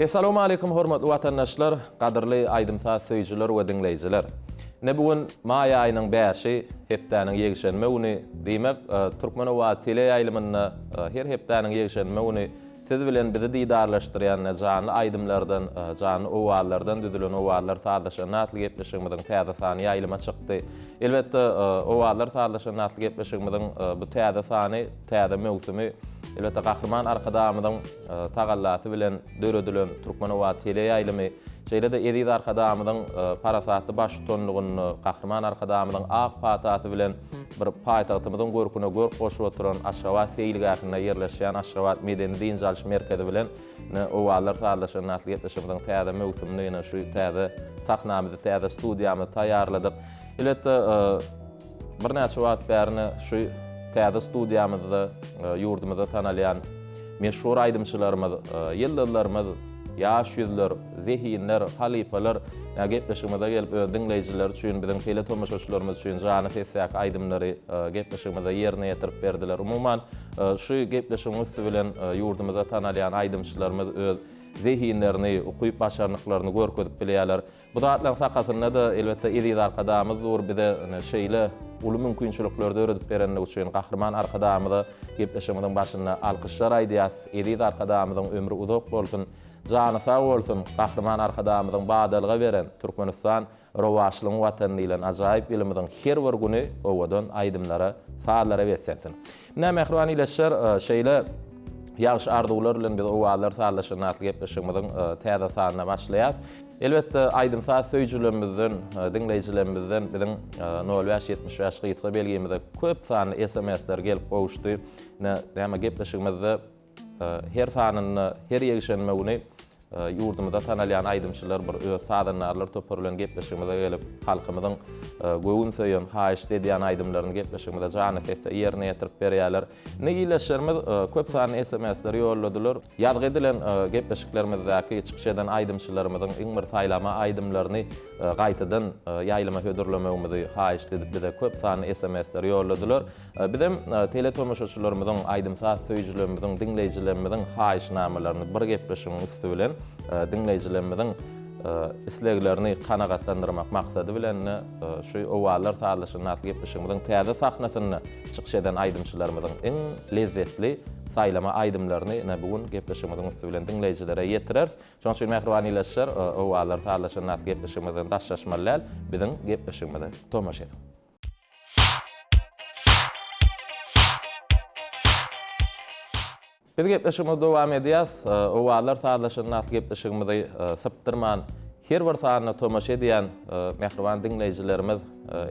Essalawmaleýkum hormatly watandaşlar, gadyrly aýdym-saz söýüjiler we diňleýjiler. Ine bu gün maý aýynyň bäşi, hepdäniň ýekşenbe güni. Diýmek, Türkmen owazy teleýaýlymynda her hepdäniň ýekşenbe güni Siz bilen bizi didarlaşdyrýan janly aýdymlardan, janly owazlardan düzülen Owazlar sazlaşanda atly gepleşigimiziň täze sany ýaýlyma çykdy. Elbetde, Owazlar sazlaşanda atly gepleşigimiziň bu täze sany, täze möwsümi, elbetde, Gahryman Arkadagymyzyň tagallasy bilen döredilen Türkmen owazy teleýaýlymy, şeýle-de eziz Arkadagymyzyň parasatly baştutanlygynda, Gahryman Arkadagymyzyň ak patasy bilen bir paýtagtymyzyň görküne görk goşup oturan Aşgabat seýilgähinde ýerleşýän Aşgabat medeni-dynç alyş merkezi bilen ine Owazlar sazlaşanda atly gepleşigimiziň täze möwsümini ine şu täze sahnamyzy, täze studiýamyzy taýýarladyk. Elbetde, birnäçe wagt bäri ine şu täze studiýamyzda ýurdumyzda tanalýan meşhur aýdymçylarymyz, ýyldyzlarymyz, Ýaş ýüzler, zehinler, halypalar gepleşigimize gelip öz diňleýjileri üçin, biziň teletomaşaçylarymyz üçin jany sesdäki aýdymlary gepleşigimize ýerine ýetirip berdiler. Umuman, şu gepleşigiň üsti bilen ýurdumyzda tanalýan aýdymçylarymyz öz zehinlerini, ukyp-başarnyklaryny görkezip bilýärler. Bu zatlaryň sakasynda-da, elbetde, eziz Arkadagymyz dur, bize ine, şeýle uly mümkinçilikleri döredip berenligi üçin Gahryman Arkadagymyza gepleşigimiziň başynda alkyşlar aýdýas. Eziz Arkadagymyzyň ömri uzak bolsun, jany sag bolsun! Gahryman Arkadagymyzyň badalga beren Türkmenistan rowaçlygyň Watany diýlen ajaýyp ýylymyzyň her bir güni owadan aýdymlara, sazlara beslensin! Ine, mähriban ildeşler, şeýle ýagşy arzuwlar bilen biz Owazlar sazlaşanda atly gepleşigimiziň täze sanyna başlaýas. Elbetde, aýdym-saz söýüjilerimizden, diňleýjilerimizden biziň nol bäş 75 gysga belgimize köp sanly SMS-ler gelip gowuşdy. Ine, näme gepleşigimizde her sanynda, her ýekşenbe güni ýurdumyzda tanalýan aýdymçylar bir öz sazandarlar topary bilen gepleşigimize gelip, halkymyzyň göwün söýen, haýyşt edýän aýdymlaryny gepleşigimize janly sesde ýerine ýetirip berýärler. Indi ildeşlerimiz köp sanly SMS-leri ýolladylar. Ýazgy edilen gepleşiklerimizdäki çykyş eden aýdymçylarymyzyň iň bir saýlama aýdymlaryny gaýtadan ýaýlyma hödürlemegimizi haýyşt edip bize köp sanly SMS-leri ýolladylar. Bizem teletomaşaçylarymyzyň, aýdym-saz söýüjilerimiziň, diňleýjilerimiziň haýyşnamalaryny bir gepleşigiň üsti bilen diňleýjilerimiziň isleglerini kanagatlandyrmak maksady bilen şu Owazlar sazlaşanda atly gepleşigimiziň täze sahnasynda çykyş eden aýdymçylarymyzyň iň lezzetli saýlama aýdymlaryny ine bu gün gepleşigimiziň üsti bilen diňleýjilere ýetireris. Şonuň üçin mähriban ildeşler, Owazlar sazlaşanda atly gepleşigimizden daşlaşmaly däl, biziň gepleşigimize tomaşa ediň. Biz gepleşigimizi dowam edýäs. Owazlar sazlaşanda atly gepleşigimizi sypdyrman her bir sanyna tomaşa edýän mähriban diňleýjilerimiz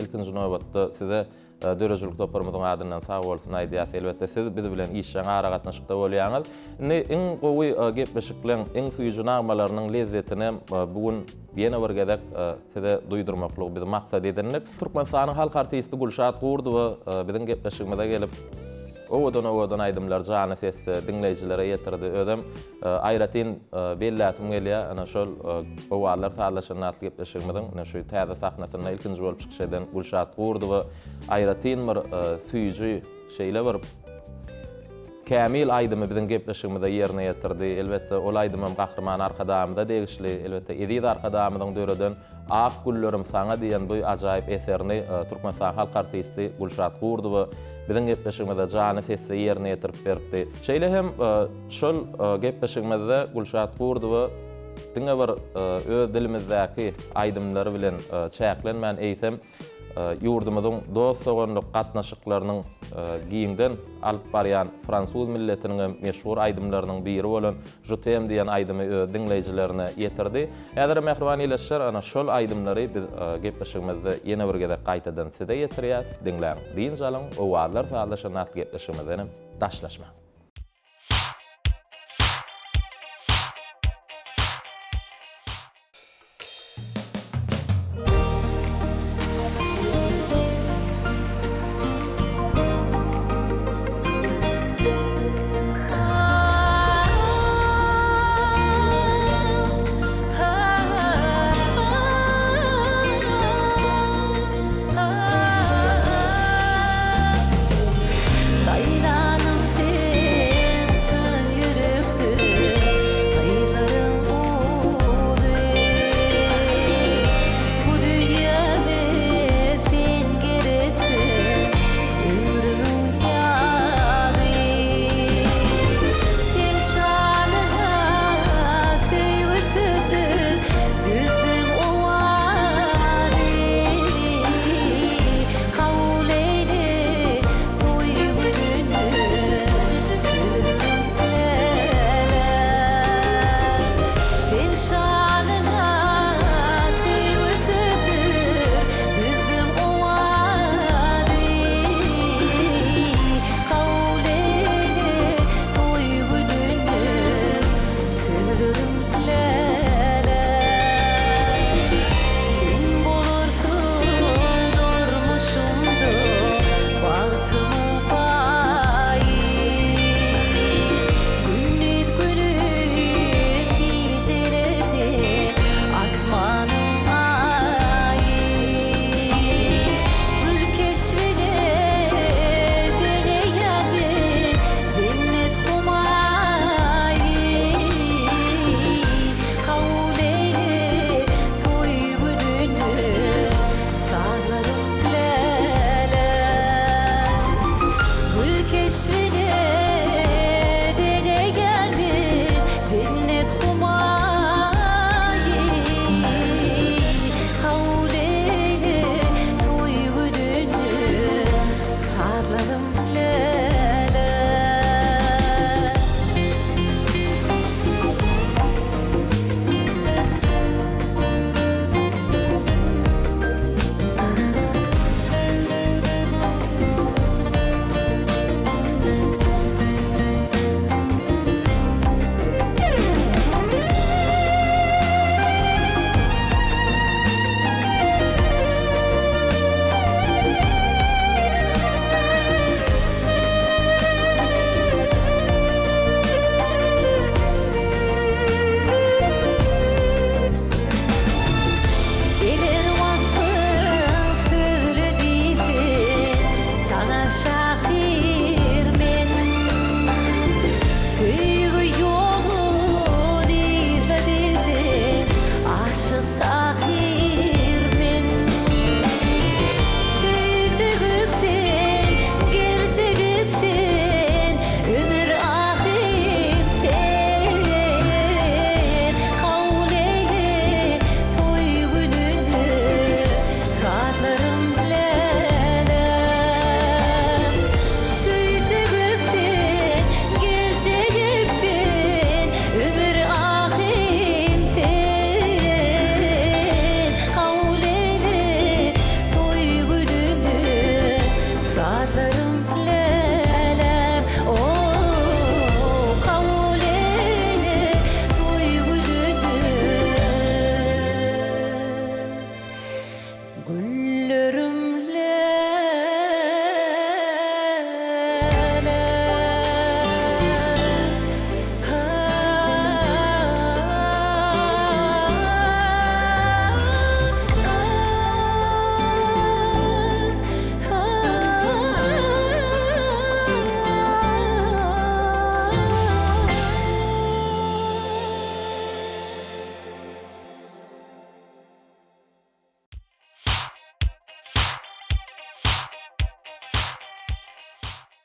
ilkinji nobatda size döredijilik toparymyzyň adyndan sag bolsun aýdýas. Elbetde siz biz bilen işjeň aragatnaşykda bolýaňyz. Indi iň gowy gepleşikleň, iň süýji nagmalarynyň lezzetini bu gün ýene bir gezek size duýdurmaklygy biz maksat edindik. Türkmenistanyň halk artisti Gülşat Gurdowa biziň gepleşigimize gelip, owadan-owadan aýdymlary janly sesde diňleýjilere ýetirdi. Özem aýratyn belläsim gelýär, ana şol Owazlar sazlaşanda atly gepleşigimiziň ine şu täze sahnasynda ilkinji bolup çykyş eden Gülşat Gurdowa aýratyn bir süýji, şeýle bir kämil aýdymy biziň gepleşigimize ýerine ýetirdi. Elbetde, ol aýdymam Gahryman Arkadagymyza degişli. Elbetde, eziz Arkadagymyzyň döreden Ak güllerim saňa diýen bu ajaýyp eserini Türkmenistan halk artisti Gülşat Gurdowa biziň gepleşigimize janly sesde ýerine ýetirip beripdi. Şeýle hem şol gepleşigimizde Gülşat Gurdowa diňe bir öz dilimizdäki aýdymlary bilen çäklenmän, eýsem, Ýurdumyzyň dost-doganlyk gatnaşyklarynyň giňden alyp barýan fransuz milletiniň hem meşhur aýdymlarynyň biri bolan Je t'aime diýen aýdymy öz diňleýjilerine ýetirdi. Häzir mähriban ildeşler, ana şol aýdymlary biz gepleşigimizde ýene bir gezek gaýtadan size ýetirýäs. Diňläň, dynç alyň, Owazlar sazlaşanda atly gepleşigimizden hem daşlaşmaň. Saýlanym seni.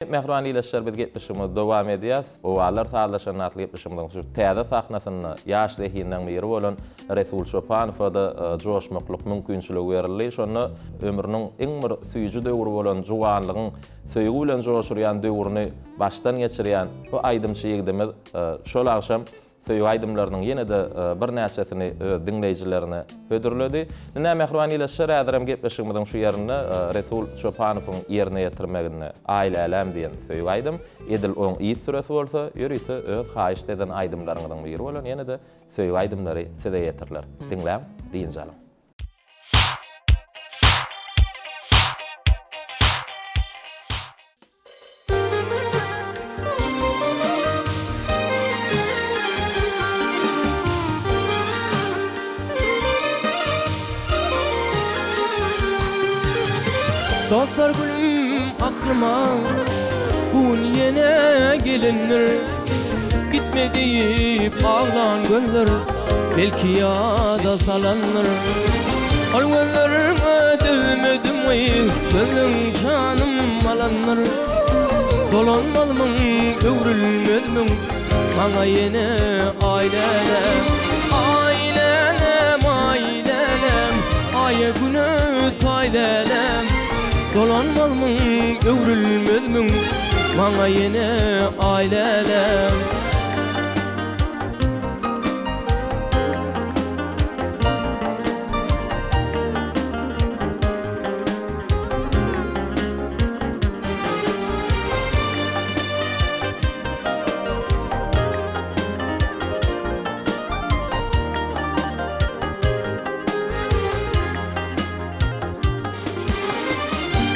Mähriban ildeşler biz gepleşigimizi dowam edýäs. Owazlar sazlaşanda atly gepleşigimiziň şu täze sahnasynda ýaş zehinleň biri bolan Resul Çopanowa-da joşmaklyk mümkinçiligi berildi. Şonda ömrüniň iň bir süýji döwri bolan juwanlygyň söýgi bilen joşurýan döwrüni başdan geçirýän bu aýdymçy ýigdimiz şol agşam Söýgi aýdymlarynyň ýene-de birnäçesini öz diňleýjilerine hödürledi. Ine, mähriban ildeşler, häzirem gepleşigimiziň şu ýerinde Resul Çopanowyň ýerine ýetirmeginde Aý läläm diýen söýgi aýdym, edil oň yzsüresi bolsa, ýörite öz haýyşt eden aýdymlaryňyzyň biri bolan ýene-de söýgi aýdymlary size ýetiriler. Diňläň, dynç alyň. Dostlar gülüm aklyma Bu gün ýene gelendir Gitme diýip aglan gözler Belki ýada salandyr Ol gözleriňe dözmedim gyz Gözleň janym alandyr Dolanmazmyň öwrülmezmiň Maňa ýene aý lälem Aý lälem aý lälem Aýa güne taý lälem Dolanmazmyň öwrülmezmiň Maňa ýene aý lälem.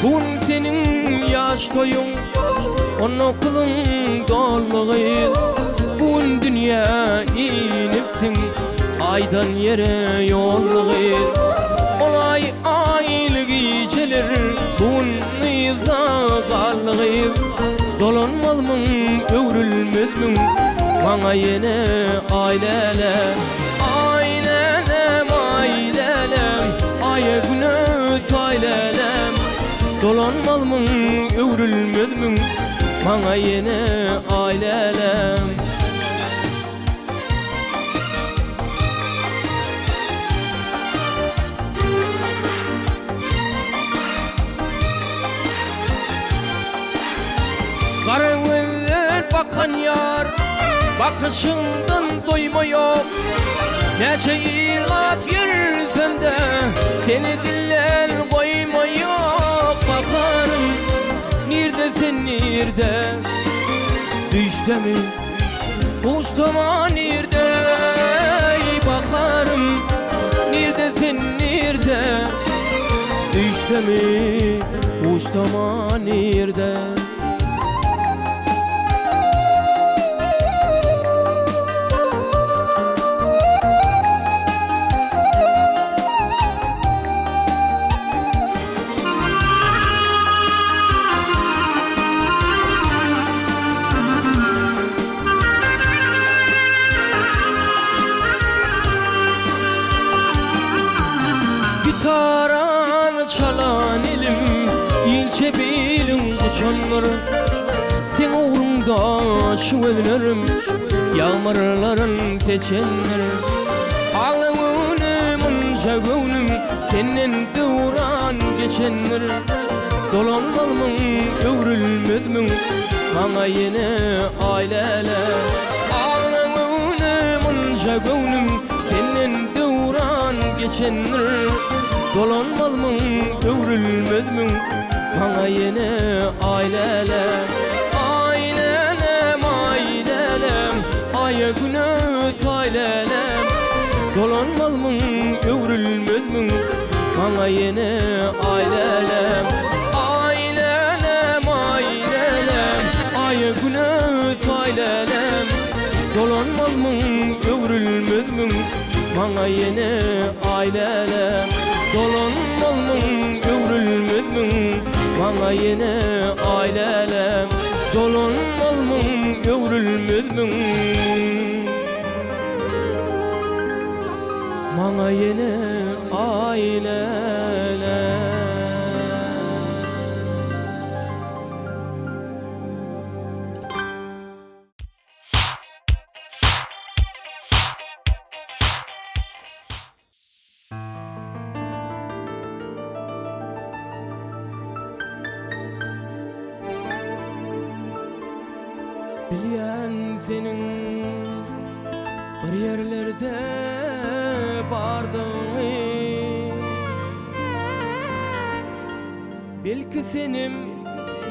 Bu gün seniň ýaş toýuň, On dokuzyň doldy gyz. Bu gün dünýä inipsiň, Aýdan ýere ýoldy gyz. Ol aý aýly gijeler, Bu gün yzda galdy gyz. Dolanmazmyň, öwrülmezmiň, Maňa ýene aý läle. Aý lälem, aý lälem, Aýa güne taý lälem. Dolanmazmyň, öwrülmezmiň, Maňa ýene aý lälem. Gara gözler bakan ýar, Bakyşyňdan doýma ýok. Näçe ýyllap ýörsem-de, Seni dilden goýma ýok. Bakarym, nirde sen nirde, Düýşdemi, huşdama nirde, Bakarym, nirde sen nirde, Düýşdemi, huşdama nirde. Gitarany çalan elim Ilçe biliň guçandyr Seň ugruňda şu gözlerim Ýagmyrlaryn seçendir Agla göwnüm ynja göwnüm Senden döwran geçendir Dolanmazmyň öwrülmezmiň Maňa ýene aý läle Agla göwnüm ynja göwnüm Senden döwran geçendir Dolanmazmyň öwrülmezmiň Maňa ýene aý läle Aý lälem aý lälem Aýa güne taý lälem Dolanmazmyň öwrülmezmiň Maňa ýene aý lälem Aý lälem aý lälem Aýa güne taý lälem Dolanmazmyň öwrülmezmiň Maňa ýene aý lälem Dolanmazmyň öwrülmezmiň Maňa ýene aý lälem Dolanmazmyň öwrülmezmiň Maňa ýene aý lälem. seniň bir ýerlerde bardygyňy. Belki senem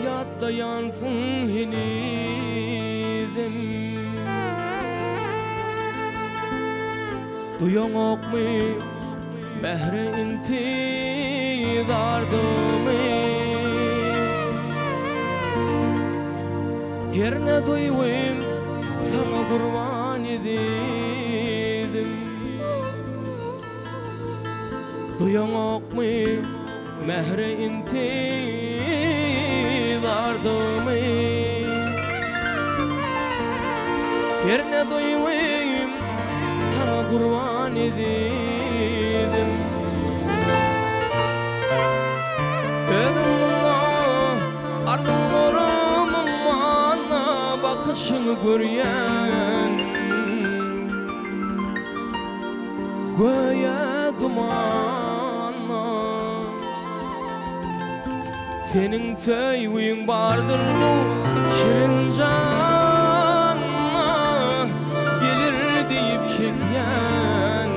ýatlaýansyň henizem. Duýaňokmy mähre intizardygymy? Herne duýgym saňa gurban ezizim. Duýaňokmy mähre intizardygymy? Herne duýgym saňa gurban ezizim. Özüm munda arzuwlarym ummanda bakyşyňy görýän. Göýä dumanda Seniň söýgüň bardyr bu şirin janda Gelir diýip çekýän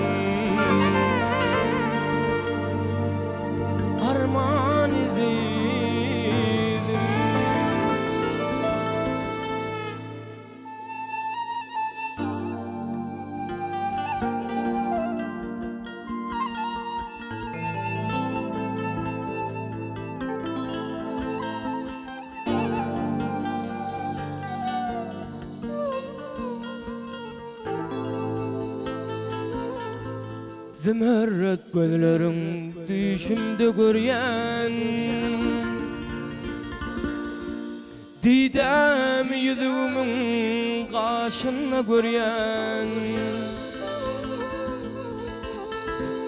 Arman ezizim. Zümerret gözleriň düýşümde görýän. Didämi ýüzügimiň gaşynda görýän.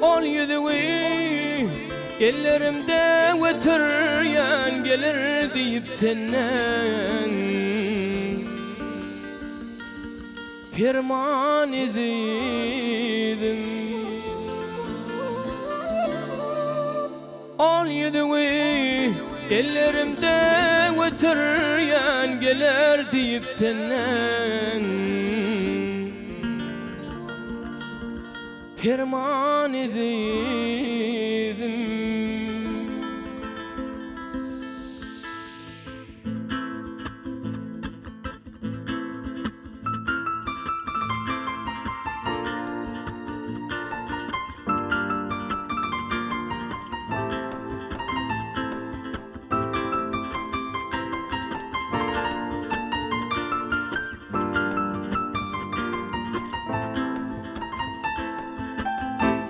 Ol ýüzügi ellerimde göterýän geler diýip senden perman ezizim. Ol ýüzügi ellerimde göterýän geler diýip senden perman ezizim.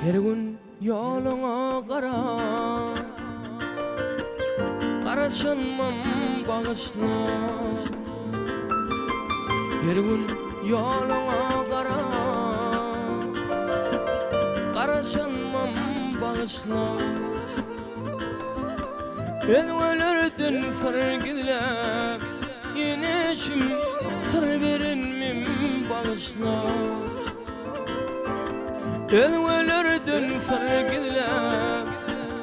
Her gün Ýoluňa gara Garaşanmam bagyşla Her gün ýoluňa gara Garaşanmam bagyşla Özgelerden syr gizläp Eneşim syr berenmim bagyşla Özgelerden syr gizläp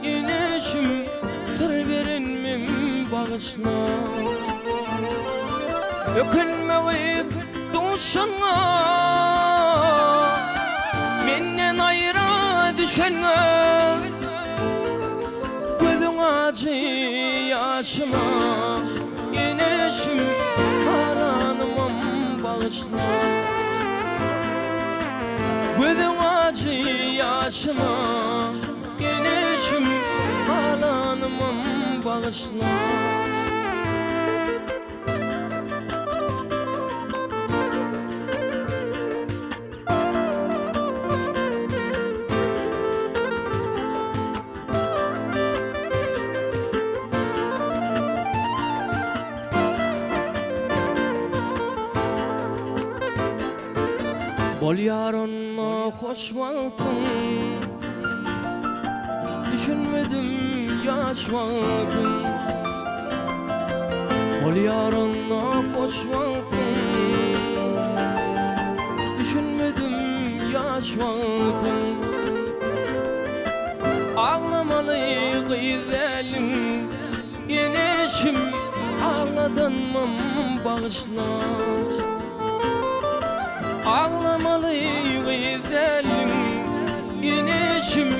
Eneşim syr berenmim bagyşla Ökünmegi duşanňa Menden aýra düşenňe Gözüň ajy ýaşyna Eneşim galanymam bagyşla Gözüň ajy ýaşyna Eneşim galanymam bagyşla. Bolýar onda hoş wagtyň Düşünmedim ýaş wagtym Bolýar onda hoş wagtyň Düşünmedim ýaş wagtym Aglamaly gyz dälim Eneşim agladanmam bagyşla. Aglamaly gyz däldim Eneşim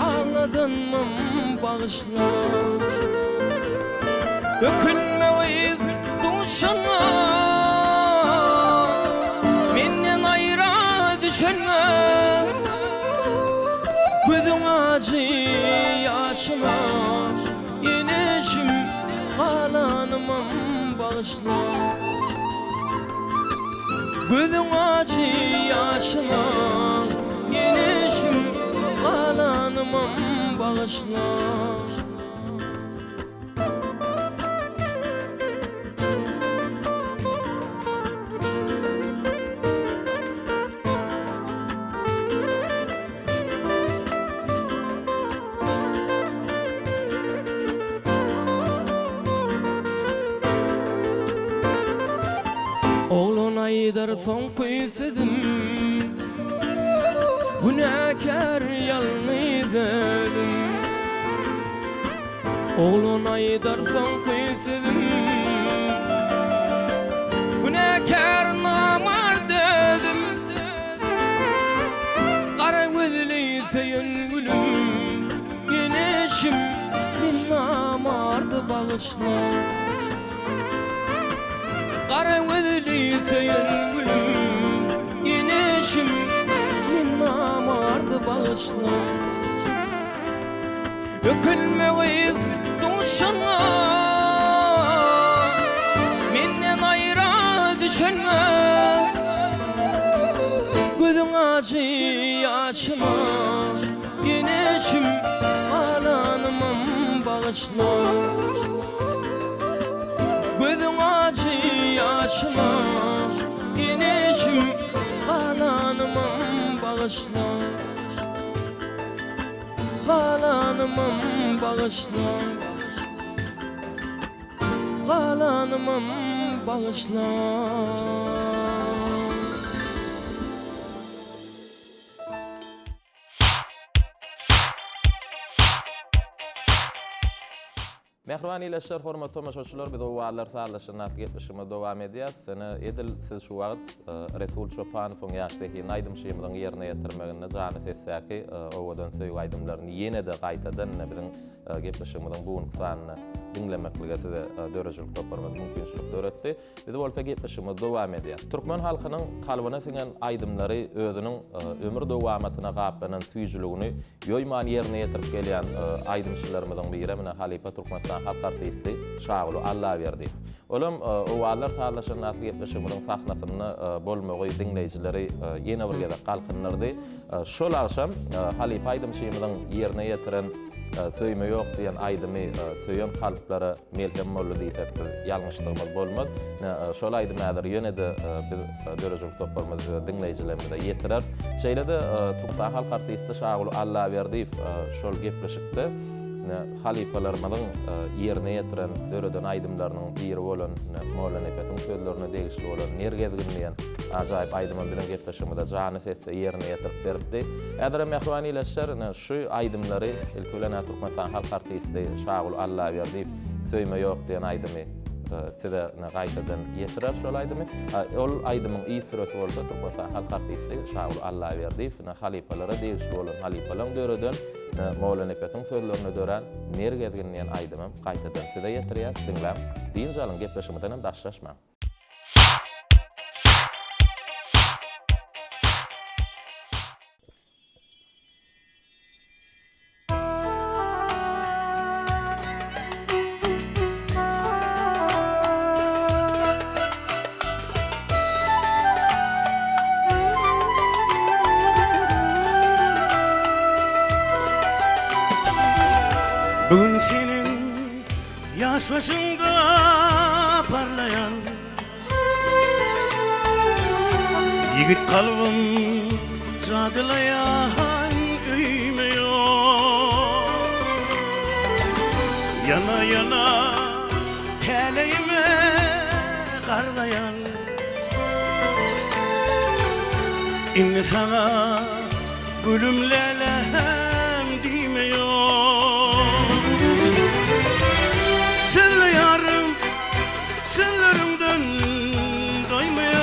agladanmam bagyşla Ökünme gyz duşanňa Menden aýra düşenňe Gözüň ajy ýaşyna Eneşim galanymam bagyşla Gözüň ajy ýaşyna Eneşim galanymam bagyşla. Oglan aýdar soňky sözüm Günäkär ýalňyz özüm Oglan aýdar soňky sözüm Günäkär namart özüm Gara gözli söýen gülüm Eneşim men namardy bagyşla Gara gözli söýen gülüm Eneşim men namardy bagyşla Ökünme gyz duşanňa Menden aýra düşenňe Gözüň ajy ýaşyna Eneşim galanymam bagyşla Gözüň ajy ýaşyna Eneşim galanymam bagyşla Galanymam bagyşla Galanymam bagyşla. Mähriban ildeşler, hormatly tomaşaçylar, biz Owazlar sazlaşygyny atly gepleşigimizi dowam edýäris. Ine, edil siz şu wagt Resul Çopanowyň ýaş zehinli aýdymçymyzyň ýerine ýetirmeginde Jany sesdäki owadan söýgi aýdymlaryny ýene-de gaýtadan ine biziň gepleşigimiziň bu günki sanynda diňlemeklige size döredijilik toparymyz mümkinçilik döretdi. Biz bolsa gepleşigimizi dowam edýäris. Türkmen halkynyň kalbyna siňen aýdymlary özüniň ömür dowamatyna gaplanan süýjüligini ýoýman ýerine ýetirip gelýän aýdymçylarymyzyň biri mine halypa Türkmenistan halk artisti Şaguly Allaberdiýew. Olam Owazlar sazlaşanda atly gepleşigimiziň sahnasynda bolmagy diňleýjileri ýene bir gezek galkyndyrdy. Şol agşam halypa aýdymçymyzyň ýerine ýetiren Söýme ýok diýen aýdymy söýen kalplara melhem boldy diýsek biz ýalňyşdygymyz bolmaz. Ine, şol aýdymy häzir ýene-de biz döredijilik toparymyz öz diňleýjilerimize ýetireris. Şeýle-de Türkmenistan halk artisti Şaguly Allaberdiýew şol gepleşikde ine, halypalarymyzyň ýerine ýetiren, döreden aýdymlarynyň biri bolan ine, Mollanepesiň sözlerine degişli bolan Ner gezgin diýen ajaýyp aýdymy biziň gepleşigimize janly sesde ýerine ýetirip beripdi. Häzirem mähriban ildeşler, ine, Şu aýdymlary ilki bilen-ä Türkmenistan halk artisti Şaguly Allaberdiýew Söýme ýok diýen aýdymy size ine gaýtadan ýetirer şol aýdymy. Ol aýdymyň yzsüresi bolsa Türkmenistan halk artisti Şaguly Allaberdiýew ine halypalara degişli bolan halypalaň döreden ine Mollanepesiň sözlerine dörän Ner gezgin diýen aýdymam gaýtadan size ýetirýäs diňläň dynç alyň gepleşigimizdenem daşlaşmaň. Bu gün seniň ýaş başyňda parlaýan Ýigit kalbym jadylaýan öýme ýok Ýana ýana täleýime gargaýan Indi saňa Gülüm läläm diýme ýok Sözle ýarym sözleriňden doýmaýan.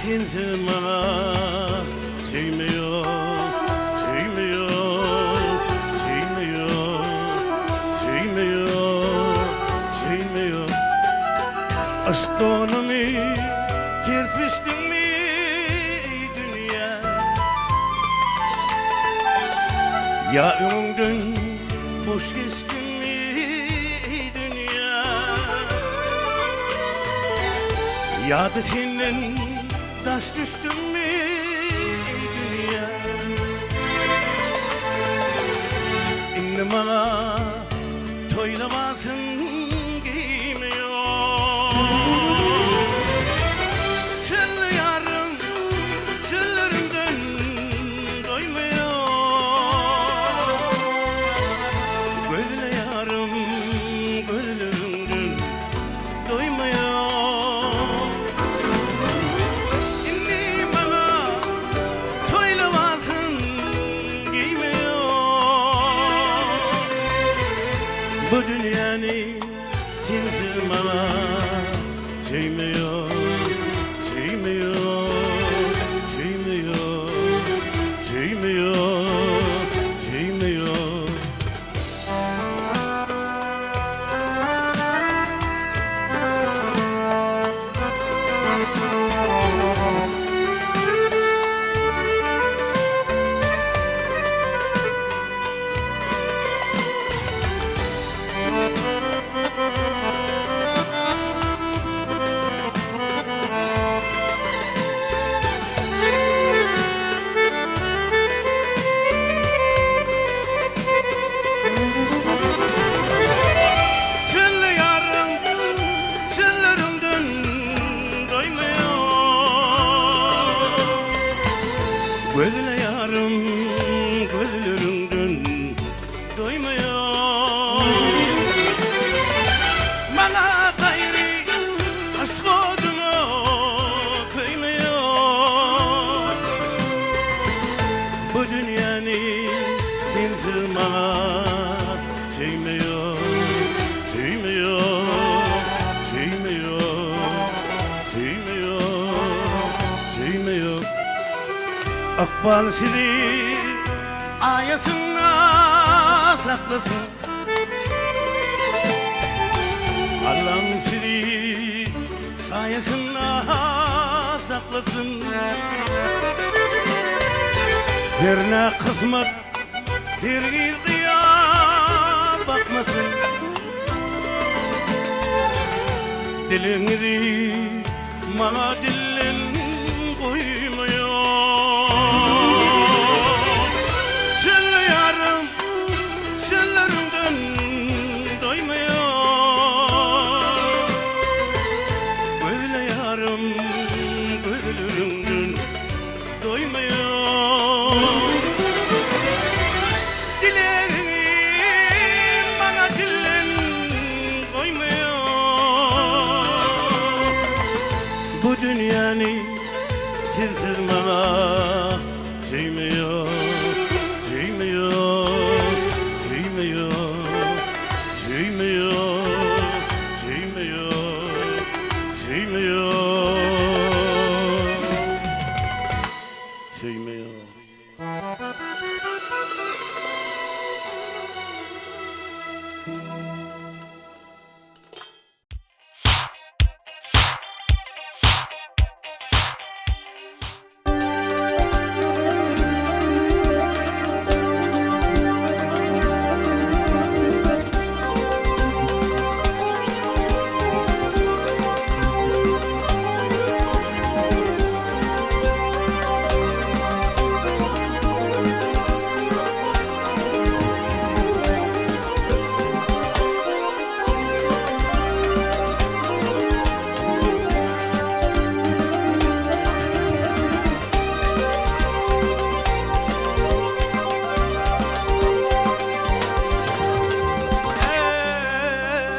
Sensiz maňa söýme ýok, söýme ýok, söýme ýok, söýme ýok, söýme ýok. Yşk donuny ters biçdiňmi eý dünýä? Ýa öňüňden boş geçdiňmi eý dünýä? Ýa-da senden daş düşdümmi eý dünýä? Indi maňa toýlamasyn geýme ýok. Sözle ýarym, sözlerimden doýmaýan. Gözle ýarym, gözleriňden doýmaýan. Indi maňa toý lybasyn geýmeýän. Bu dünýäni sensiz maňa söýmeýän, söýmeýän, söýmeýän, söýmeýän, söýmeýän. Sözle ýarym, sözleriňden doýmaýan. Gözle ýarym, gözleriňden doýmaýan. Maňa gaýry yşk oduna köýmeýän. Bu dünýäni sensiz maňa söýmeýän, söýmeýän, söýmeýän, söýmeýän, söýmeýän. Ykbal sizi aýasynda saklasyn. Allam sizi saýasynda saklasyn. Herne kysmat hergiz gyýa bakmasyn. Diliňizi maňa dillen goýmaýan. Sözle ýarym, sözleriňden doýmaýan. Gözle ýarym, gözleriňden doýmaýan. Dilegiňi maňa dillen goýmaýan. Bu dünýäni sensiz maňa söýmeýän, söýmeýän, söýmeýän, söýmeýän, söýmeýän, söýmeýän, söýmeýän.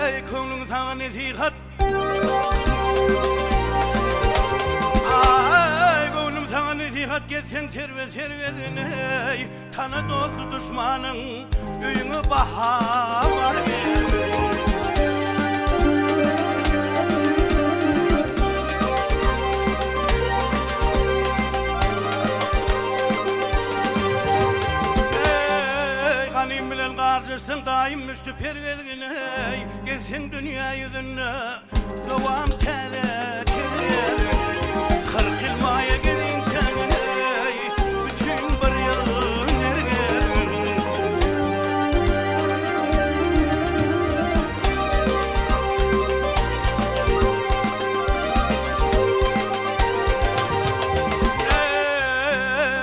Eý, köňlüň saňa nesihat. Aý, göwnüm saňa nesihat gezseň serbe-ser gezgin, eý, tana dosty duşmanyň, öýüňe bahar gelsin. Garaşsaň daýym müşdi pergezgine-eý, Gezseň dünýä ýüzünde dowam täze terezgin. 40 ýyl maýa gezinçäň-eý, Bütin bir ýyl nergezgin.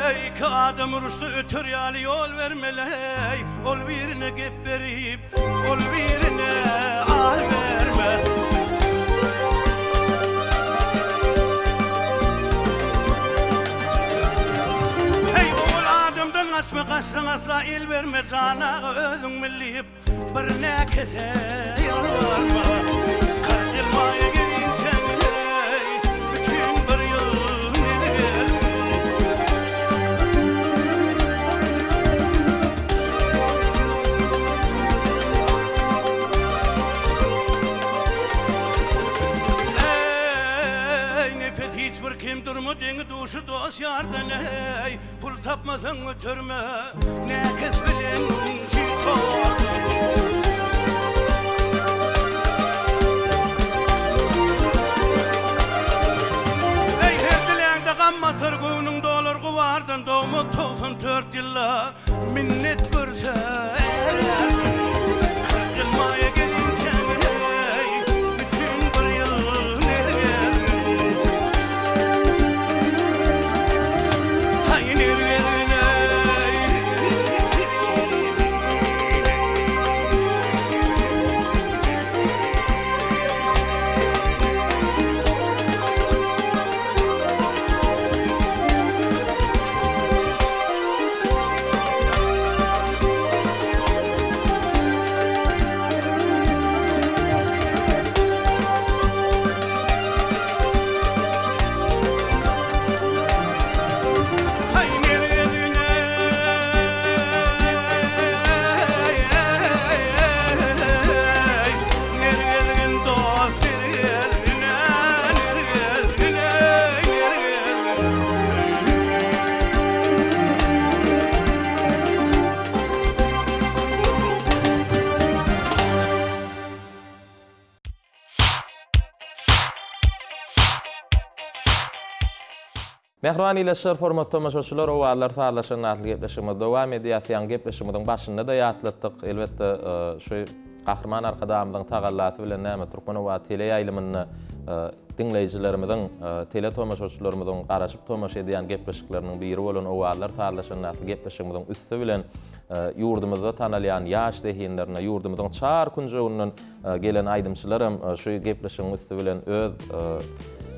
Eý, iki adam uruşsa öter ýaly ýol bermeli-eý, Ol birine gep berip, ol birine al berme. Heý, owal adamdan gaçma, gaçsaň asla el berme, Jan aga özüň bil diýip, bir näkese ýalbarma. 40 ýyl maýa gezinçäň, heý, bütin bir ýyl meni gezgin. Eý, nepes hiç bir kem durma deňi duşy dos ýardan eý, pul tapmasaň göterme näkes bilen süýt hordan. Eý, her diläňde gam basar göwnüň dolar gubardan dogma 94 ýylda Minnet görse ärlerden, 40 ýyl maýa gezinçäň eý, Bütin bir ýyl ner gezgin. Haý, ner gezgin eý. Haý mergezine Mergezgin dost mergezine Mergezgine mergezgin. Mähriban ildeşler, hormatly tomaşaçylar, Owazlar sazlaşan atly gepleşigimizi dowam edýäs. Ýaňy gepleşigimiziň başynda-da ýatlatdyk. Elbetde, şu Gahryman Arkadagymyzyň tagallasy bilen näme Türkmen owazy teleýaýlymynda Diňleýjilerimiziň, teletomaşaçylarymyzyň garaşyp tomaşa edýän gepleşikleriniň biri bolan Owazlar sazlaşanda atly gepleşigimiziň üsti bilen ýurdumyzda tanalýan ýaş zehinlerine, ýurdumyzyň çar künjeginden gelen aýdymçylar hem şu gepleşigiň üsti bilen öz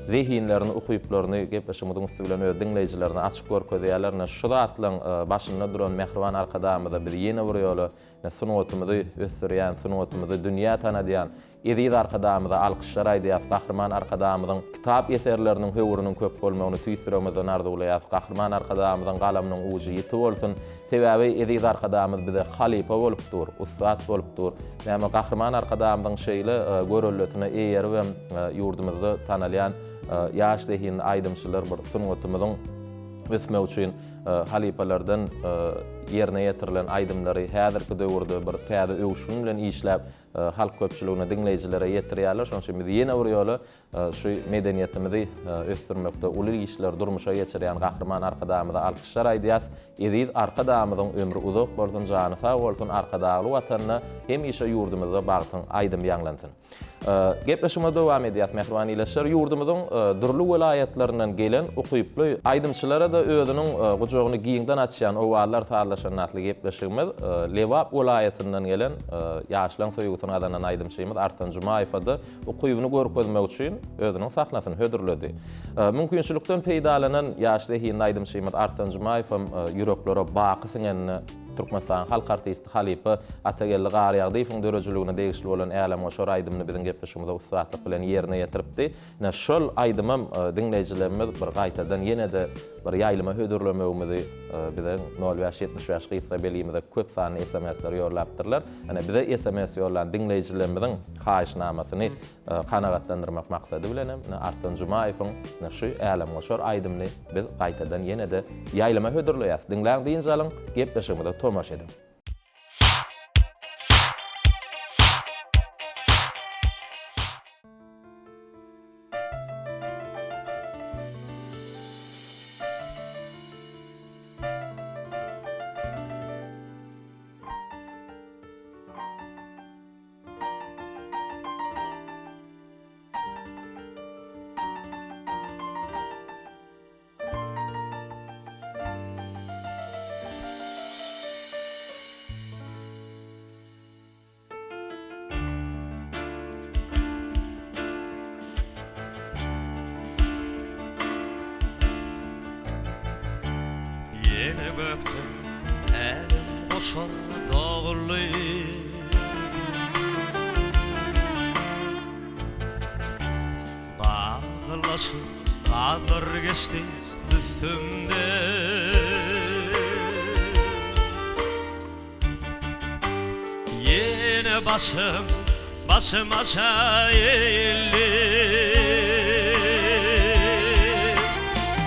zehinlerini, ukyplaryny gepleşigimiziň üsti bilen öz diňleýjilerine açyp görkezýärler. Ine, şu zatlaryň başynda duran mähriban Arkadagymyza biz ýene bir ýola sungatymyzy ösdürýän, sungatymyzy dünýä tanadýan Eziz Arkadagymyza alkyşlar aýdýas, Gahryman Arkadagymyzyň kitap eserleriniň höwrüniň köp bolmagyny tüýs ýüregimizden arzuwlaýas. Gahryman Arkadagymyzyň galamynyň ujy ýiti bolsun. Sebäbi Eziz Arkadagymyz bize halypa bolup dur, ussat bolup dur. Näme Gahryman Arkadagymyzyň şeýle göreldesine eýeribem ýurdumyzda tanalýan ýaş zehinli aýdymçylar bir sungatymyzyň ösmegi üçin halypalardan ýerine ýetirilen aýdymlary häzirki döwürde bir täze öwüşgin bilen işläp halk köpçüligine, diňleýjilere ýetirýärler. Şonuň üçin biz ýene bir ýola şu medeniýetimizi ösdürmekde uly işleri durmuşa geçirýän Gahryman Arkadagymyza alkyşlar aýdýarys. Eziz Arkadagymyzyň ömri uzak bolsun, jany sag bolsun, Arkadagly Watanda hemişe ýurdumyzda bagtyň aýdymy ýaňlansyn! Gepleşigimizi dowam edýäris, mähriban ildeşler. Ýurdumyzyň dürli welaýatlaryndan gelen ukyply aýdymçylara-da özüniň gujagyny giňden açýan Owazlar sazlaşanda atly gepleşigimiz Lebap welaýatyndan gelen ýaşlaň söýgüsini gazanan aýdymçymyz Arslan Jumaýewa-da ukybyny görkezmek üçin özüniň sahnasyny hödürledi. Mümkinçilikden peýdalanan ýaş zehinli aýdymçymyz Arslan Jumaýewem ýüreklere baky siňenine Türkmenistanyň halk artisti halypa Atageldi Garýagdyýewiň döredijiligine degişli bolan Älemgoşar aýdymyny biziň gepleşigimize ussatlyk bilen ýerine ýetiripdi. Ine, şol aýdymam diňleýjilerimiz bir gaýtadan ýene-de bir ýaýlyma hödürlemegimizi biziň nol bäş 75 gysga belgimize köp sanly SMS-leri ýollapdyrlar. Ine, bize SMS ýollan diňleýjilerimiziň haýyşnamasyny kanagatlandyrmak maksady bilen hem ine Arslan Jumaýewiň ine şu Älemgoşar aýdymyny biz gaýtadan ýene-de ýaýlyma hödürleýäs. Diňläň, dynç alyň, gepleşigimize tomaşa ediň. Ýene gökden älem goşar doguldy. Baglaşyp gazlar geçdi üstümden. Ýene başym, başym aşa egildi.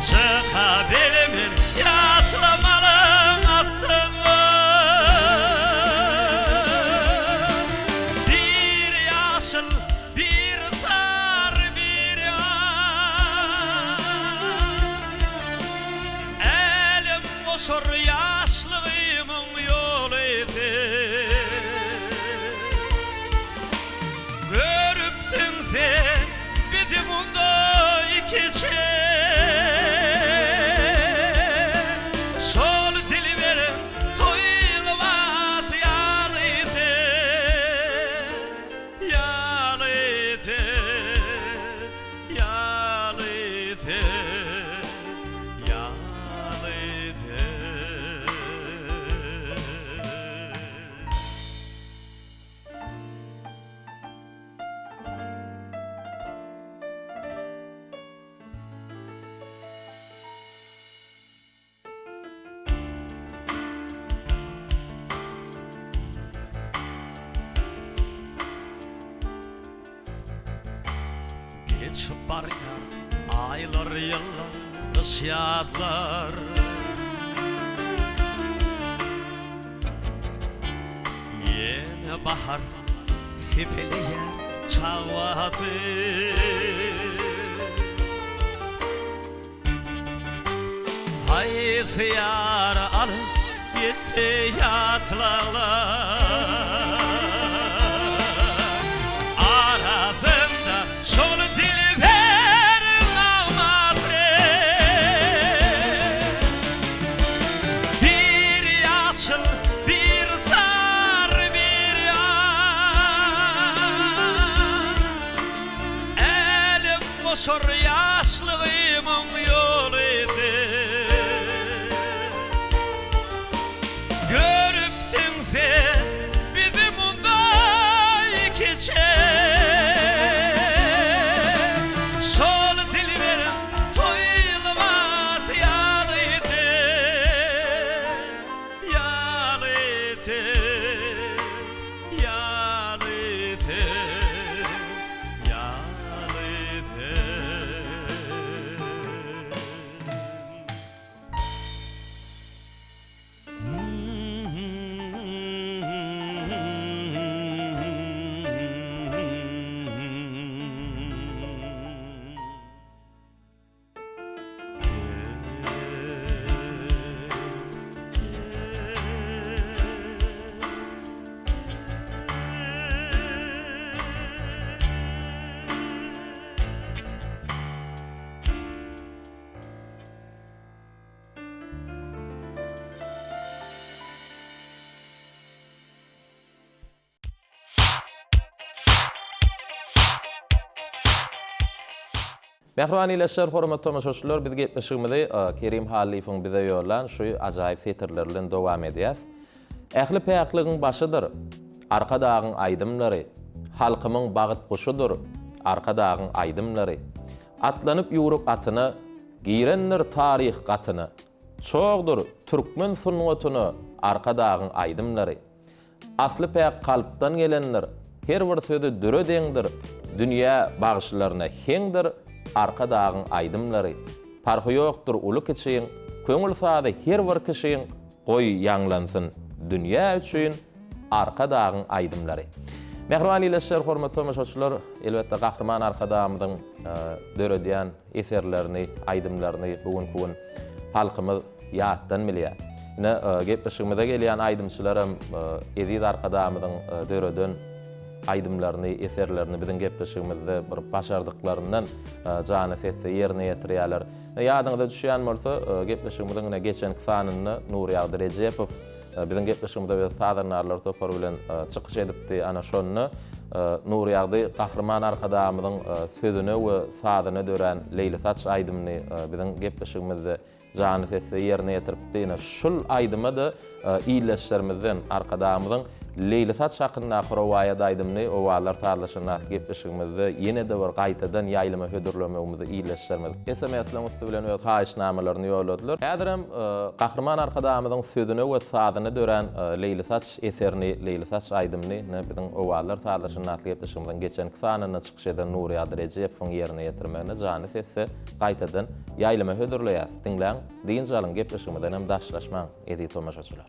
Çyka bilmen ýatlamalyň astynda. Bir ýaşyl, bir sary, bir ak. Älem goşar ýaşlygymyň ýoly sen. Görüpdiň sen bizi munda ikiçe. Şol dilberiň toý lybasy ýaly sen, ýaly sen, ýaly sen. Ýaly sen. Geçip barýar aýlar, ýyllar, gyş, ýazlar. Ýene bahar sepeleýär çagbaty. Haýsy ýary alyp gitdi ýatlaglar. Arasynda şol dilberiň nagmasy. Bir ýaşyl, bir sary, bir ak. Älem goşar ýaşlygymyň ýoly sen. Görüpdiň sen bizi munda ikiçe. Şol dilberiň toý lybasy ýaly sen, ýaly sen. Ýaly sen, ýaly sen. Mähriban ildeşler, hormatly tomaşaçylar, biz gepleşigimizi Kerim Hallyýewiň bize ýollan şu ajaýyp setirleri bilen dowam edýäs. Ähli päkligiň başydyr, Arkadagyň aýdymlary, Halkymyň bagt guşudyr, Arkadagyň aýdymlary. Atlanyp ýüwrük atyna, Girendir taryh gatyna. Çogdur türkmen sungatyna Arkadagyň aýdymlary. Asly päk kalpdan gelendir, Her bir sözi düre deňdir, Dünýä bagşylaryna heňdir Arkadagyň aýdymlary. Parhy ýokdur uly-kiçiň, Köňül sazy her bir kişiň, Goý ýaňlansyn dünýä üçin Arkadagyň aýdymlary. Mähriban ildeşler, hormatly tomaşaçylar, elbetde Gahryman Arkadagymyzyň döredýän eserlerini, aýdymlaryny bu günki gün halkymyz ýatdan bilýär. Ine, gepleşigimize gelýän aýdymçylar hem eziz Arkadagymyzyň döreden aýdymlaryny, eserlerini biziň gepleşigimizde bir başardyklaryndan jana sesde ýerine ýetirýärler. Ýadyňyza düşýän bolsa, gepleşigimiziň ine geçenki sanynda Nurýagdy Rejepow biziň gepleşigimizde öz sazandarlar topary bilen çykyş edipdi. Ana şonda. Nurýagdy Gahryman Arkadagymyzyň sözüne we sazyna dörän Leýlisaç aýdymyny biziň gepleşigimizde janly sesde ýerine ýetiripdi. Ine, şul aýdyma-da ildeşlerimizden Arkadagymyzyň Leýlisaç hakyndaky rowaýat aýdymyny Owazlar sazlaşanda atly gepleşigimizde ýene-de bir gaýtadan ýaýlyma hödürlemegimizi ildeşlerimiz SMS-leriň üsti bilen öz haýyşnamalaryny ýolladylar. Häzirem Gahryman Arkadagymyzyň sözüne we sazyna dörän Leýlisaç eserini, Leýlisaç aýdymyny ine biziň Owazlar sazlaşanda atly gepleşigimiziň geçenki sanynda çykyş eden Nurýagdy Rejepowyň ýerine ýetirmeginde janly sesde gaýtadan ýaýlyma hödürleýäs. Diňläň, dynç alyň, gepleşigimizden hem daşlaşmaň, eziz tomaşaçylar.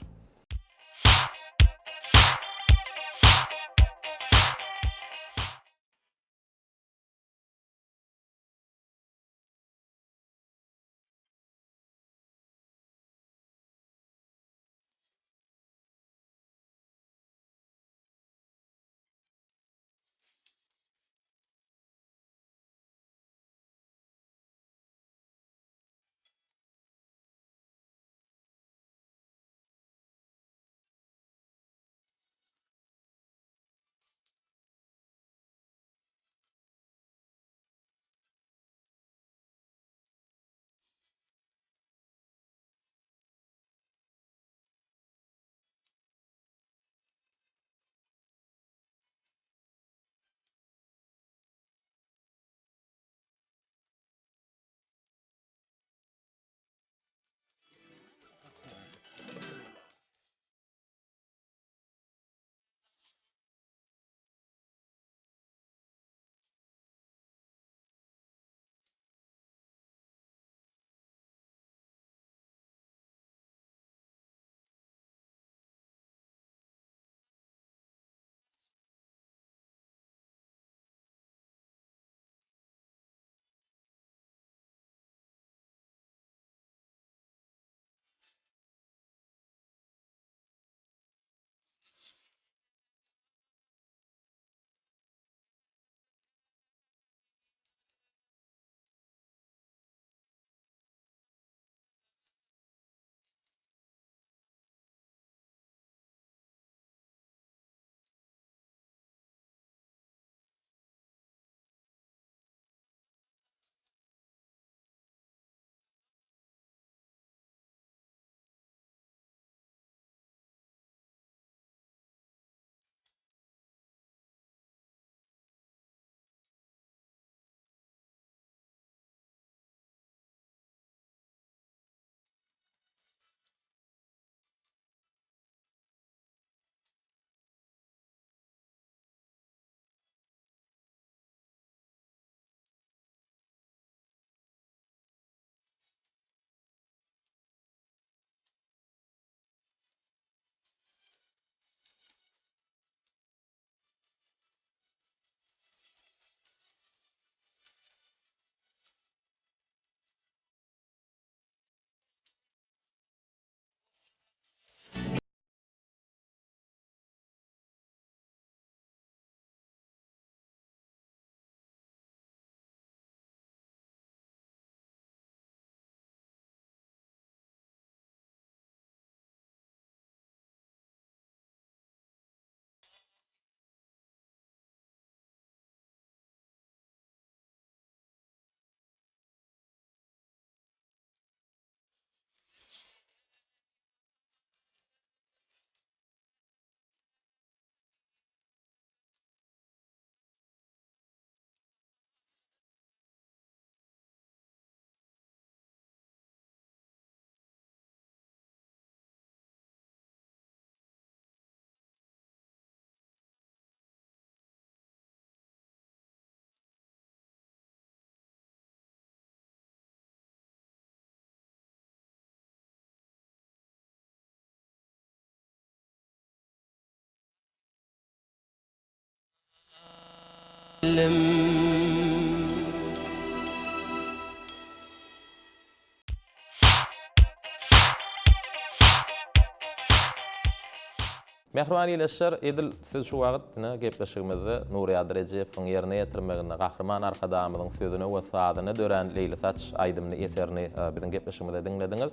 Mähriban ildeşler, edil siz şu wagt ine gepleşigimizde Nurýady Rejepowyň ýerine ýetirmeginde Gahryman Arkadagymyzyň sözüne we sazyna dörän Leýlisaç aýdymly eserini biziň gepleşigimizde diňlediňiz.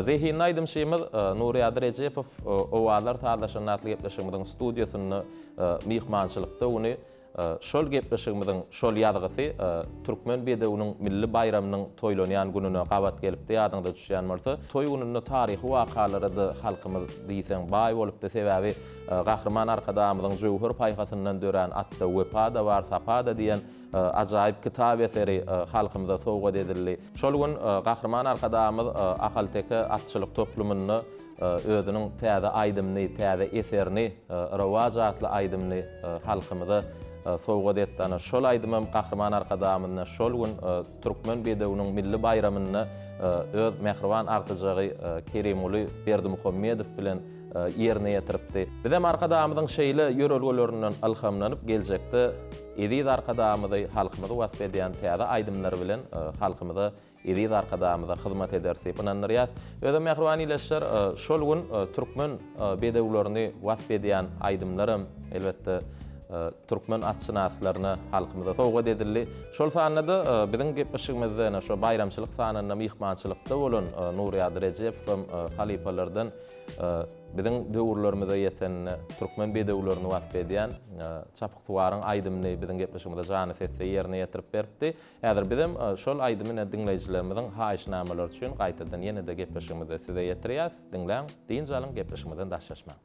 Zehinli aýdymçymyz Nurýady Rejepow Owazlar sazlaşanda atly gepleşigimiziň studiýasynda myhmançylykda güni Şol gepleşigimiziň şol ýazgysy Türkmen bedewiniň milli baýramynyň toýlanýan gününe gabat gelipdi, ýadyňyza düşýän bolsa. Toý gününde taryhy wakalara-da halkymyz diýseň baý bolupdy. Sebäbi Gahryman Arkadagymyzyň jöwher paýhasyndan dörän Atda wepa-da bar, sapa-da diýen ajaýyp kitap eseri halkymyza sowgat edildi. Şol gün Gahryman Arkadagymyz Ahalteke atçylyk toplumynda Özüniň täze aýdymyny, täze eserini, Rowaç atly aýdymyny halkymyza sowgat etdi. Ana, şol aýdymam Gahryman Arkadagymyzna şol gün Türkmen bedewiniň milli baýramynda öz mähriban agtyjagy Kerimguly Berdimuhamedow bilen ýerine ýetiripdi. Bizem Arkadagymyzyň şeýle ýörelgelerinden ylhamlanyp, geljekde eziz Arkadagymyzy, halkymyzy wasp edýän täze aýdymlar bilen halkymyza Eziz Arkadagymyza hyzmat ederis diýip ynandyrýas. Özem mähriban ildeşler, şol gün türkmen bedewlerini wasp edýän aýdymlaram, elbetde, türkmen atşynaslaryna, halkymyza sowgat edildi. Şol sanda-da biziň gepleşigimizde ene şo baýramçylyk sanynda myhmançylykda bolan Nurýady Rejepowam halypalardan biziň döwürlerimize ýeten türkmen bedewlerini wasp edýän Çapyksuwaryň aýdymyny biziň gepleşigimizde jany sesde ýerine ýetirip beripdi. Häzir bizem şol aýdymy ine diňleýjilerimiziň haýyşnamalary üçin gaýtadan ýene-de gepleşigimizde size ýetirýäs. Diňläň, dynç alyň, gepleşigimizden daşlaşmaň.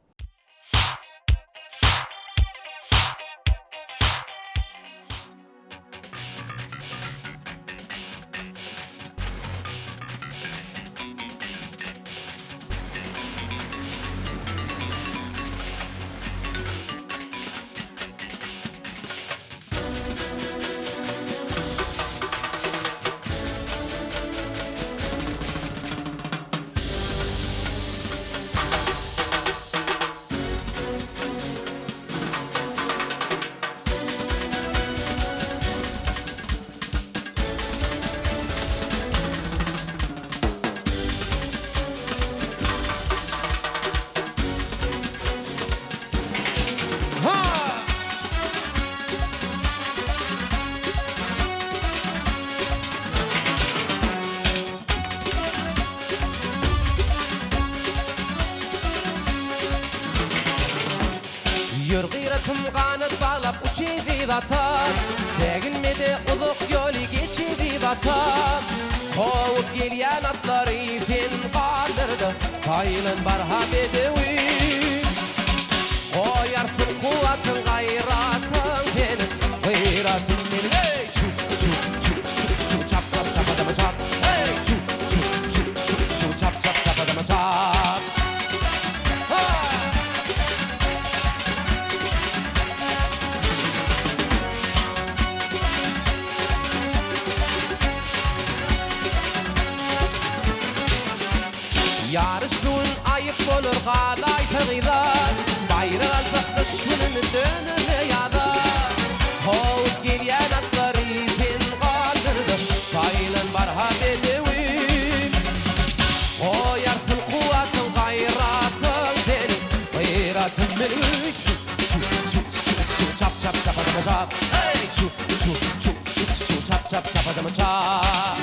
Ýör gyratym ganat baglap uç eziz atam, Säginme-de uzak ýoly geç eziz atam. Kowup gelýän atlary sen galdyr-da, Saýlan barha bedewim. Goýarsyň kuwwatyň gaýratyň seniň, Gyratym meniň eý çu çu çu çu çu çap çap çapadama çap eý çu çu çu çu çu çap çap çapadama çap Ha! Ýaryş bu gün aýyp bolar galaýsa gyza, Baýrak alsak gyş günümiz döner ýaza. Kowup gelýän atlary sen galdyrda, Saýlan barha bedewim. Goýarsyň kuwwatyň gaýratyň seniň, Gyratym meniň çu çu çu çu çu çap çap çapadama çap, Eý çu çu çu çu çu çap çap çapadama çap.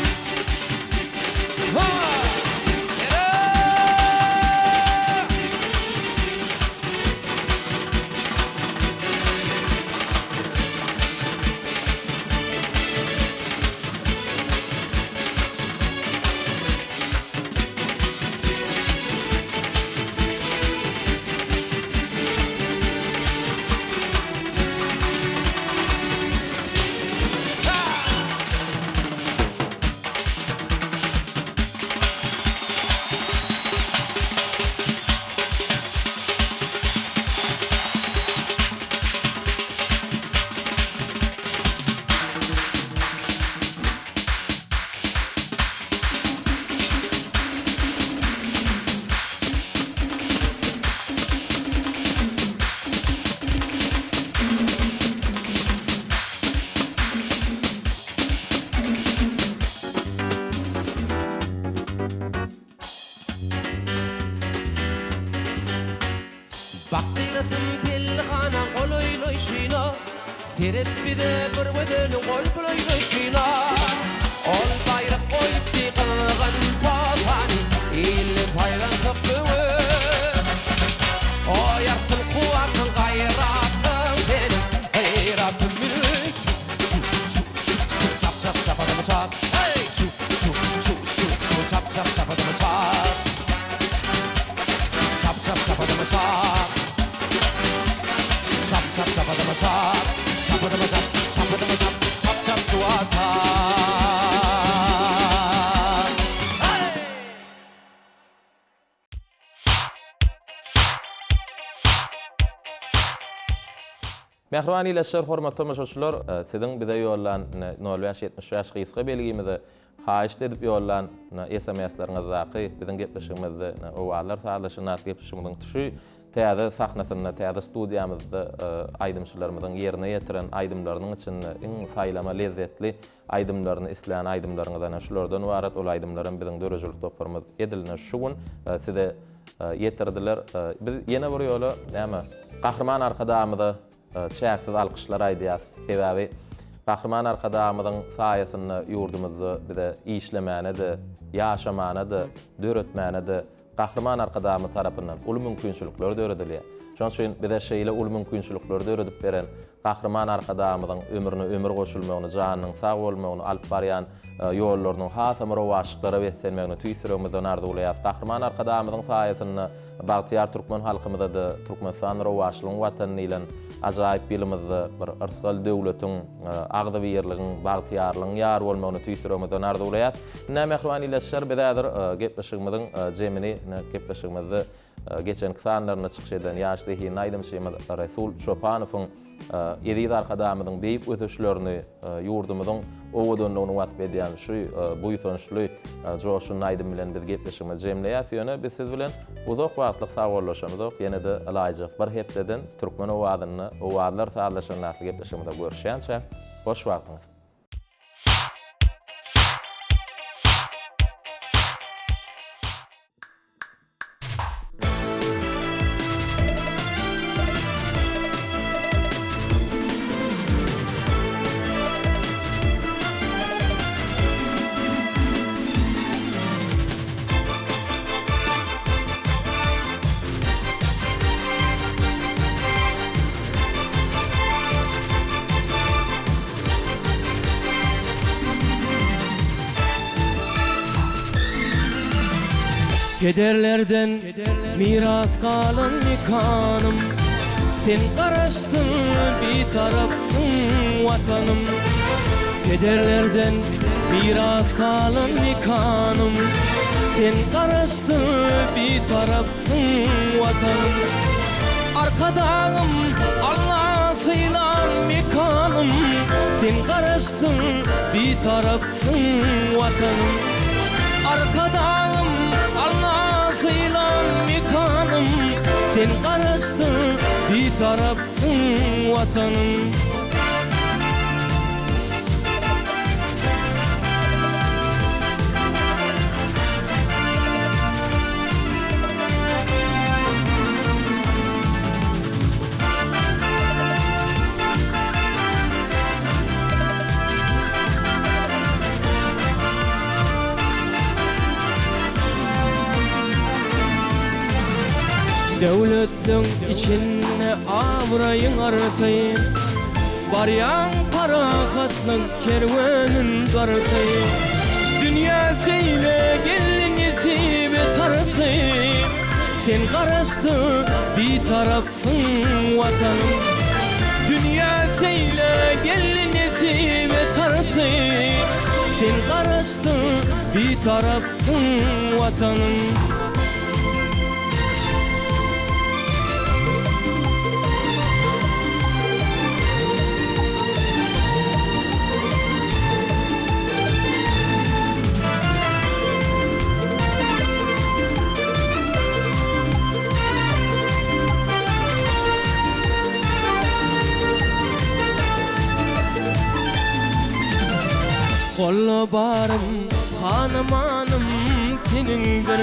Welaýatyň pellehana golaýlaşyna, Seret bize bir gözeliň gol bulaýlaşyna. Ol baýrak goýupdy gyzgyn polpany, Ilden saýlansak böwet. Oýarsyn kuwwatyň, gaýratyň seniň, Gyratym münüp, çu, çu, çu, çu, çu, Çap, çap, çap adamy çap, Heý! Çu, çu, çu, çu, çu, Çap, çap, çap adamy çap. Çap çap çap adama çap. Çap çap çap adama çap. Çap adama çap, çap adama çap, çap çap şu ata. Hey! Mähriban ildeşler, hormatly tomaşaçylar, siziň bize ýollan nol bäş 75 gysga belgimize haýyşt edip ýollan SMS-leriňizdaky biziň gepleşigimizde Owazlar sazlaşyny atly gepleşigimiziň tuşy täze sahnasynda, täze studiýamyzda aýdymçylarymyzyň ýerine ýetiren aýdymlarynyň içinde iň saýlama lezzetli aýdymlaryny islän aýdymlaryňyz ana şulardan ybarat. Ol aýdymlaram biziň döredijilik toparymyz edil şu gün size ýetirdiler. Biz ýene bir ýola näme, Gahryman Arkadagymyza çäksiz alkyşlar aýdýarys. Sebäbi Gahryman Arkadagymyzyň saýasynda ýurdumyzda bize işlemäne-de, ýaşamana-da, döretmäne-de Gahryman Arkadagymyz tarapyndan uly mümkinçilikler döredilýär. Şonuň üçin bize şeýle uly mümkinçilikleri döredip beren Gahryman Arkadagymyzyň ömrüne ömür goşulmagyny, janynyň sag bolmagyny, alyp barýan ýollarynyň hasam rowaçlyklara beslenmegini tüýs ýüregimizden arzuwlaýarys. Gahryman Arkadagymyzyň saýasynda bagtyýar türkmen halkymyza-da Türkmenistan rowaçlygyň Watany diýlen ajaýyp ýylymyzda bir yrsgal-döwletiň, agzybirligiň, bagtyýarlygyň ýar bolmagyny tüýs ýüregimizden arzuwlaýarys. Indi mähriban ildeşler, biz häzir gepleşigimiziň jemini gepleşigimizde Geçenki sanlarynda çykyş eden ýaş zehinli aýdymçymyz Resul Çopanowyň eziz Arkadagymyzyň beýik ösüşlerini, ýurdumyzyň owadanlygyny wasp edýän şu buýsançly, joşgunly aýdym bilen biz gepleşigimizi jemleýäris. Ýöne biz siz bilen uzak wagtlyk sagbollaşamyzok. Ýene-de ylaýjak bir hepdeden Türkmen owazynda Owazlar sazlaşanda atly gepleşigimizde görüşýänçäk, hoş wagtyňyz! Pederlerden miras galan mekanym Sen Garaşsyz Bitarapsyň Watanym Pederlerden miras galan mekanym Sen Garaşsyz Bitarapsyň Watanym Arkadagym Alla sylan mekanym Sen Garaşsyz Bitarapsyň Watanym Arkadagym Alla sylan mekanym Sen Garaşsyz Bitarapsyň Watanym. Döwletliň içinde abraýyň arty, Barýaň parahatlyk kerwenin darty. Dünýä seýle geldi nesibe tarty, Sen Garaşsyz, Bitarapsyň Watanym. Dünýä seýle geldi nesibe tarty, Sen Garaşsyz, Bitarapsyň Watanym. Golda barym, hanymanym. seniňdir.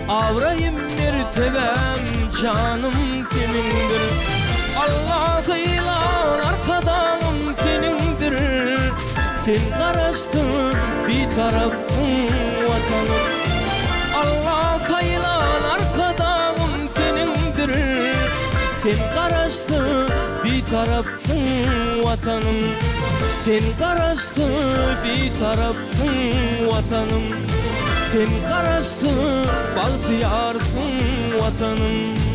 Abraýym, mertebäm, janym seniňdir. Alla sylan Arkadagym seniňdir. Sen Garaşsyz, Bitarapsyň Watanym. Alla saýlan Arkadagym seniňdir. Sen Garaşsyz, Bitarapsyň Watanym. Sen Garaşsyz, Bitarapsyň Watanym. Sen Garaşsyz, bagtyýarsyň Watanym.